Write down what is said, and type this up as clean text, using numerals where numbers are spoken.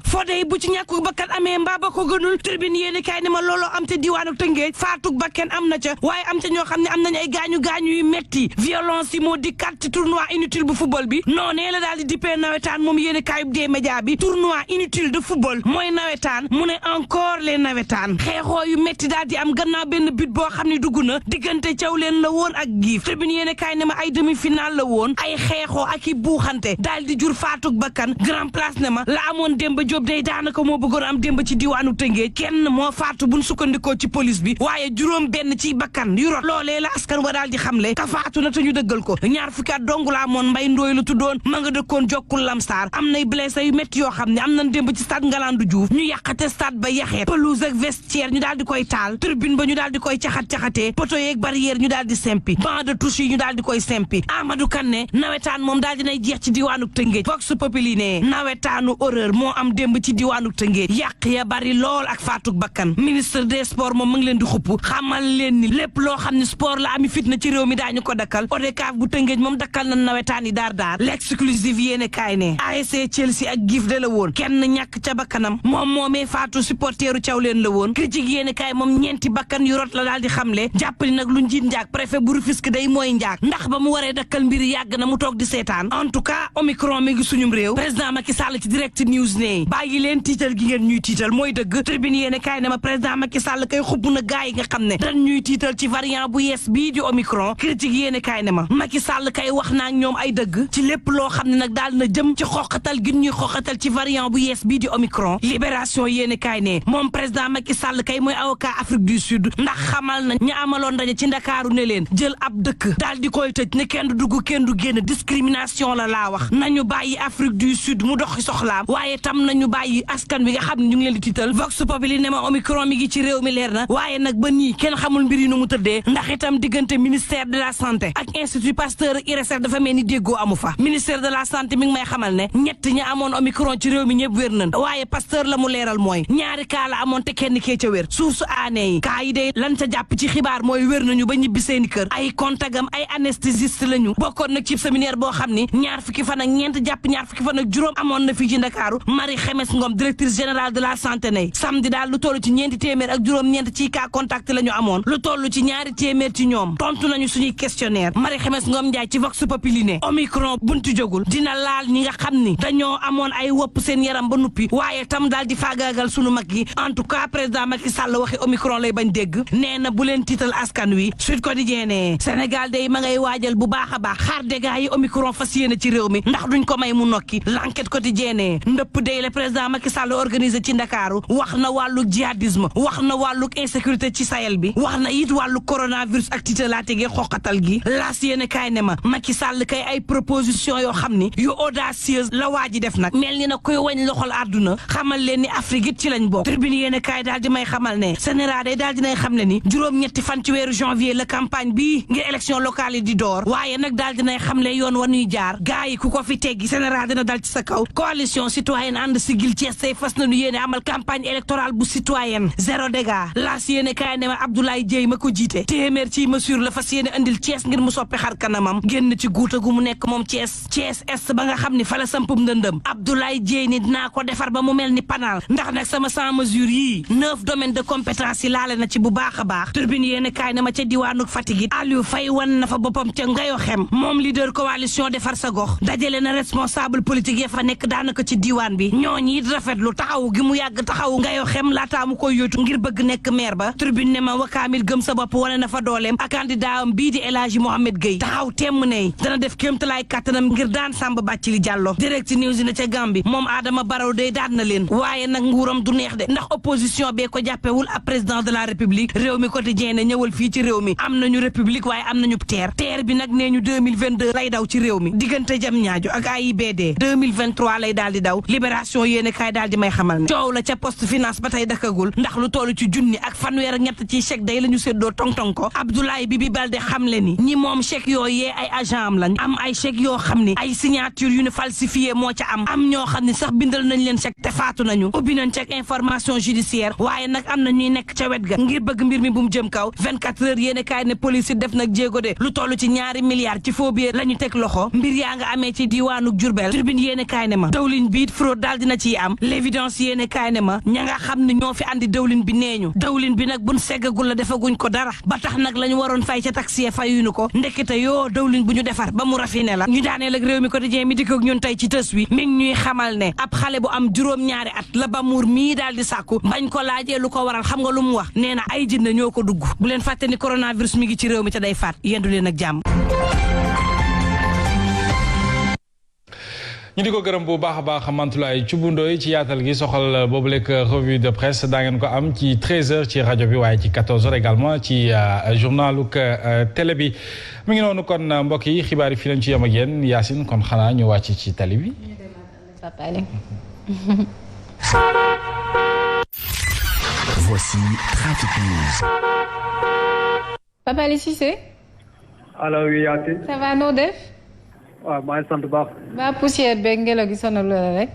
Fodé bu ci ñàkku bakkan amee mbaa ba ko gënul Tribune yéene kaay ne ma looloo am te diwaanu Tëngéej faatug bakkan am na ca waaye am ca ñoo xam ne am nañ ay gaañu yu metti violence yi moo dikkaat ci tournoi inutile bu football bi noonee la daal di dippee nawetaan moom yéene kaayub des médias bi tournoi inutile de football mooy nawetaan mu ne encore les nawetaan xeexoo yu metti daal di am gannaaw benn but boo xam ne dugg na diggante caw leen la woon ak giif Tribune yéene kaay ne ma ay demi-finale la woon ay xeexoo ak i buuxante daal di jur faatug bakkan grand place ne ma la amoon Demba Diop day daanaka moo bëggoon am démb ci diwaanu Tëngéej kenn moo faatu buñ sukkandikoo ci police bi waaye juróom benn ci bakkan yu rot loolee la askan wa daal di xamle ka faatu na te ñu dëggal ko ñaar fukki at dong la amoon Mbay Ndooy la tuddoon ma nga dëkkoon Jokkul Lamsaar am nay blessé yu métti yoo xam ne am nañ démb ci stade Ngalandou Diouf ñu yàqate stade ba yaxeet pelouse ak vestiaire ñu daal di koy taal tribune ba ñu daal di koy caxat-caxatee poto yeeg barrière ñu daal di sempi banc de touche yi ñu daal di koy sempi Amadou Kane nawetaan moom daal dinay jeex ci diwaanu Tëngéej Vox Populi ne nawetaanu horreur moo am démb ci diwaanu Tëngéej yàq ya bari lool ak faatug bakkan ministre des sports moom mu ngi leen di xupp xamal leen ni lépp loo xam ne sport la ami fitna ci réew mi daañu ko dakkal ODCAV bu Tëngéej moom dakkal na nawetaan yi daar l'exclusive yéene kaay ne ASC Chelsea ak GIF de la woon kenn ñàkk ca bakkanam moom moomee faatu supporteru caw leen la woon critique yéene kaay moom ñeenti bakkan yu rot la daal di xamle jàppali nag lu njiit njaag préfet bu Rufisque day mooy njaag ndax ba mu waree dakkal mbiri yàgg na mu toog di seetaan en tout cas Omicron mi ngi suñum réew président Macky Sall ci direct news ne bàyyi leen tiital gi ngeen ñuy tiital mooy dëgg tribune yéene kaay ne ma président Macky Sall kay xubb na gaay yi nga xam ne dañ ñuy tiital ci variant bu yees bii di Omicron critique yéene kaay ne ma Macky Sall kay wax naa ak ñoom ay dëgg ci lépp loo xam ne nag daal na jëm ci xoqatal gi ñuy xoqatal ci variant bu yees bii di Omicron libération yéene kaay ne moom président Macky Sall kay mooy avocat Afrique du Sud ndax xamal na ña amaloon ndaje ci Ndakaaru ne leen jël ab dëkk daal di koy tëj ne kenn du dugg kenn du génn discrimination la laa wax nañu bàyyi Afrique du Sud mu doxi soxlaam waaye tam nañu bàyyi askan wi nga xam ne ñu ngi leen di tiital Vox Populi ne ma Omicron mi ngi ci réew mi leer na waaye nag ba nii kenn xamul mbir yi nu mu tëddee ndax itam diggante ministère de la santé ak institut Pasteur ak IRSF dafa mel ni déggoo amu fa ministère de la santé mi ngi may xamal ne ñett ñi amoon Omicron ci réew mi ñëpp wér nañ waaye Pasteur la mu leeral mooy ñaari kaa la amoon te kenn kee ca wér suuf su aanee yi kaa yi day lan ca jàpp ci xibaar mooy wér nañu ba ñibbi seeni kër ay contagam ay anesthésiste lañu bokkoon nag ci séminaire boo xam ni ñaar fukki fan ak ñeent jàpp ñaar fukki fan ak juróom amoon na fii ci Ndakaaru Marie Xemes Ngom directrice générale de la santé ne samedi daal lu toll ci ñeenti téeméer ak juróom ñeent ci cas contact la ñu amoon lu toll ci ñaari téeméer ci ñoom tontu nañu suñuy questionnaire Marie Xemes Ngom Ndiaye ci Vox Populi ne Omicron buntu jógul dina laal ñi nga xam ni dañoo amoon ay wopp seen yaram ba nuppi waaye tam daal di faagaagal sunu mag yi en tout cas président Macky Sall waxi Omicron lay bañ dégg nee na bu leen tiital askan wi Sud Quotidien ne Sénégal day ma ngay waajal bu baax a baax xaar dégâts yi Omicron fas yéene ci réew mi ndax duñ ko may mu nokki L'Enquête Quotidien ne ndëpp day le président Macky Sall organisé ci Ndakaaru wax na wàllu djihadisme wax na wàllu insécurité ci Sahel bi wax na it wàllu coronavirus ak tiitalaate gi xoqatal gi laas yéene kaay ne ma Macky Sall kay ay proposition yoo xam ni yu audacieuse la waa ji def nag mel ni na koy wañ loxol àdduna xamal leen ni Afrique it ci lañ bokk Tribune yéene kaay daal di may xamal ne Sénégal day daal dinay xam ne ni juróom-ñetti fan ci weeru janvier la campagne bii ngir élection locale yi di door waaye nag daal dinay xam ne yoon wa ñuy jaar gaa yi ku ko fi teggi Sénégal dina dal ci sa kaw coalition citoyenne ànd sigil Thiès say fas nañu yéene amal campagne électorale bu citoyenne zéro dégât laas yéene kaay ne ma Abdoulaye Dieye ma ko jiite téeméer ci mesure la fas yéene andil Thiès ngir mu soppi xar kanamam génn ci guuta gu mu nekk moom Thiès est ba nga xam ni fa la sampum ndëndëm Abdoulaye Dieye ni dinaa ko defar ba mu mel ni panal ndax nag sama 100 mesures yii 9 domaines de compétence yi laale na ci bu baax a baax Tribune yéene kaay na ma ca diwaanu Fatick it Aliou Faye wan na fa boppam ca ngayo xem moom leader coalition defar sa gox dajale na responsable politique ya fa nekk daanaka ci diwaan bi ñooñi it rafetlu taxaw gi mu yàgg taxaw ngayo xem laataa mu koy yóotu ngir bëgg nekk maire ba Tribune ne ma Wakaamil gëm sa bopp wane na fa dooleem ak candidat am bii di El Hadji Mohamed Gueye taxaw temm ne dana def kéemtalaay kàttanam ngir daan Samba Bathily Diallo Direct News na ca Gambie moom Adama Barrow day daan na leen waaye nag nguuram du neex de ndax opposition bee ko jàppewul ab président de la république réew mi quotidien ne ñëwal fii ci réew mi am nañu république waaye am nañu teer bi nag nee ñu 2022 lay daw ci réew mi diggante Diamniadio ak AIBD 2023 lay daal di daw libération yéene kaay daal di may xamal ne coow la ca poste finance ba tey dakkagul ndax lu toll ci junni ak fanweer ak ñett ci chèque day la ñu séddoo tong-tong ko Abdoulaye Bibi Baldé xam le ni ñi moom chèque yooyu ay agent am lañ am ay chèque yoo xam ni ay signature yu ñu falsifié moo ca am ñoo xam ni sax bindal nañ leen chèque te faatu nañu ubbi nañ chèque information judiciaire waaye nag am na ñuy nekk ca wet ga ngir bëgg mbir mi bu mu jëm kaw 24 heures yéene kaay ne police yi def nag jéego de lu toll ci 2 milliards ci faux billets la ñu teg loxo mbir yaa nga amee ci diwaanu Diourbel Tribune yéene kaay ne ma dawlin biit fraude daal dina na ciy am l'évidence yéene kaay ne ma ña nga xam ne ñoo fi andi dawlin bi neeñu dawlin bi nag buñ seggagul la defaguñ ko dara ba tax nag la ñu waroon fay ca taxi fayuñu ko ndekete yoo dawlin bu ñu defar ba mu rafine la ñu daaneel ak réew mi quotidien mi dikk ak ñun tey ci tës wi mi ngi ñuy xamal ne ab xale bu am juróom-ñaari at la ba muur mii daal di sàkku bañ ko laajee lu ko waral xam nga lu mu wax nee na ay jinne ñoo ko dugg bu leen fàtte ni coronavirus mi ngi ci réew mi te day faat yendu leen ak jàmm. ñu di ko gërëm bu baax a baax Mantoulaye Thioubou ci yaatal gi soxal boobu lekk revue de presse daa ngeen ko am ci 13h ci rajo bi waaye ci 14h également ci journaluk télé bi mi ngi noonu kon mbokk yi xibaar yi fii lañ ci yem ak yéen Yacine kon xanaa ñu wàcc ci tali bi. Voici Trafic News. Papa Ali Cissé. allo Yacine. ça va noo def. waaw maa ngi sant bu baax. ba poussière beeg ngelaw gi sonal la rek.